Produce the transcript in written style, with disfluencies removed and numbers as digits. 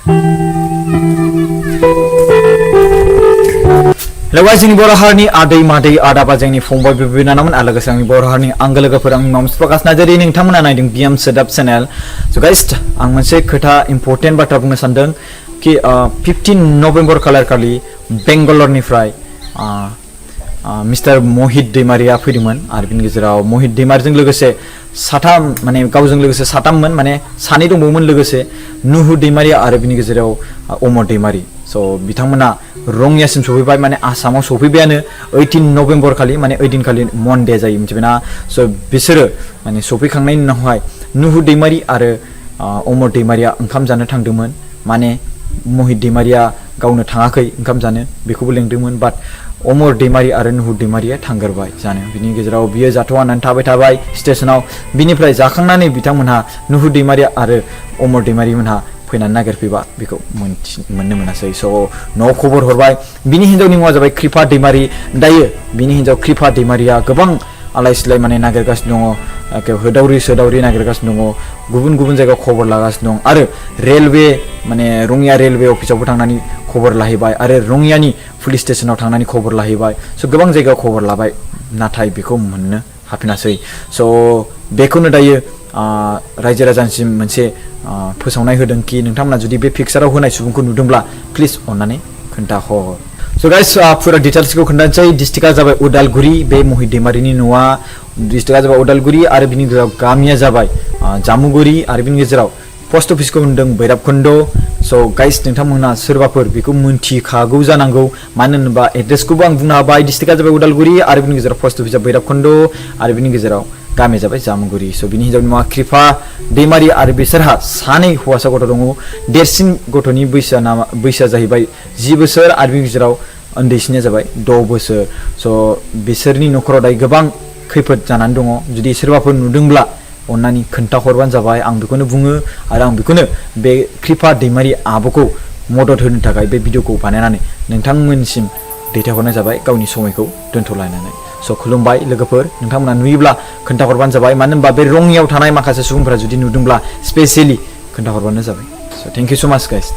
Lewat sini बर' हारिनि आदै मादै आदा बाजैनि फंबाय बिनानावमोन आरो लोगोसे आंनि बर' हारिनि आंगो लोगोफोर आंनि मामस प्रकाश नार्जारि नोंथांमोना नायदों बिएम सोदाब चेनेल स गाइस आं मोनसे खोथा इम्पोर्टेन्ट बाथ्रा बुंनो सानदों कि 15 नभेम्बर खालार खालि बेंगालरनिफ्राय मिस्टार मोहित दैमारिया फैदोंमोन आरो बिनि गेजेराव मोहित दैमारिजों लोगोसे साथाम माने गावजों लोगोसे साथाममोन माने सानै दंबावोमोन लोगोसे नुहु दैमारि आरो बिनि गेजेराव अमर दैमारि स बिथांमोना रङियासिम सफैबाय माने आसामाव सफैबायानो 18 नभेम्बर खालि माने ओइदिन खालि मनडे जायो मिथिबायना स बिसोरो माने सफैखांनायनि उनावहाय नुहु दैमारि आरो अमर दैमारिया ओंखाम जानो थांदोंमोन माने मोहित दैमारिया गावनो थाङाखै ओंखाम जानो बेखौबो लेंदोंमोन बाट अमर दैमारि आरो नुहु दैमारिया थांगोरबाय जानो बिनि गेजेराव बियो जाथ'वानानै थाबाय स्टेशनाव बिनिफ्राय जाखांनानै बिथांमोनहा नुहु दैमारि आरो अमर दैमारि मोनहा फैनानै नागिरफैबा बेखौ मोननो मोनासै स न'आव खबर हरबाय बिनि हिन्जावनि मुङा जाबाय कृपा दैमारि दायो बिनि हिन्जाव कृपा दैमारिया गोबां आलाय सिलाय माने नागिरगासिनो दङ होदावरि सोदावरि नागिरगासिनो दङ गुबुन गुबुन जायगायाव खबर लागासिनो दं आरो रेलवे माने रङिया रेलवे अफिसावबो थांनानै खबर लाहैबाय आरो रङियानि पुलिस स्टेशनाव थांनानै खबर लाहैबाय स गोबां जायगायाव खबर लाबाय नाथाय बेखौ मोननो हाफिनासै स बेखौनो दायो रायजो राजानिसिम मोनसे फोसावनाय होदों कि नोंथांमोना जुदि बे पिक्चाराव होनाय सुबुंखौ नुदोंब्ला प्लिज अन्नानै खोन्थाहर स गाइस पुरा डिटेल्सखौ खोन्थानोसै डिस्ट्रिक्टआ जाबाय उदालगुरि बे मोहित दैमारिनि न'आ डिस्ट्रिक्टआ जाबाय उदालगुरि आरो बिनि गेजेराव गामिया जाबाय जामुगुरि आरो बिनि गेजेराव पोस्ट अफिसखौ होनदों भैरबकुंड स गाइस नोंथांमोना सोरबाफोर बेखौ मोनथिखागौ जानांगौ मानो होनोबा एड्रेसखौबो आं बुंनो हाबाय डिस्ट्रिक्टआ जाबाय उदालगुरि आरो बिनि गेजेराव पोस्ट अफिसआ भैरबकुंड आरो बिनि गेजेराव गामिया जाबाय जामुगुरि स बिनि हिन्जावनि मुङा कृपा दैमारि आरो बिसोरहा सानै हौवासा गथ' दङ देरसिन गथ'नि बैसोआ जाहैबाय 10 बोसोर आरो बिनि गेजेराव उन्दैसिना जाबाय 6 बोसोर स बिसोरनि न'खराव दायो गोबां खैफोद जानानै दङ जुदि सोरबाफोर नुदोंब्ला अन्नानै खोन्थाहरबानो जाबाय आं बेखौनो बुङो आरो आं बेखौनो बे कृपा दैमारि आब'खौ मदद होनो थाखाय बे भिडिअखौ बानायनानै नोंथांमोनसिम दैथायहरनाय जाबाय गावनि समायखौ दोनथ'लायनानै स खुलुमबाय लोगोफोर नोंथांमोना नुयोब्ला खोन्थाहरबानो जाबाय मानो होनबा बे रङियाव थानाय माखासे सुबुंफोरा जुदि नुदोंब्ला स्पेसियेलि खोन्थाहरबानो जाबाय स थेंक इउ सो माच गाइस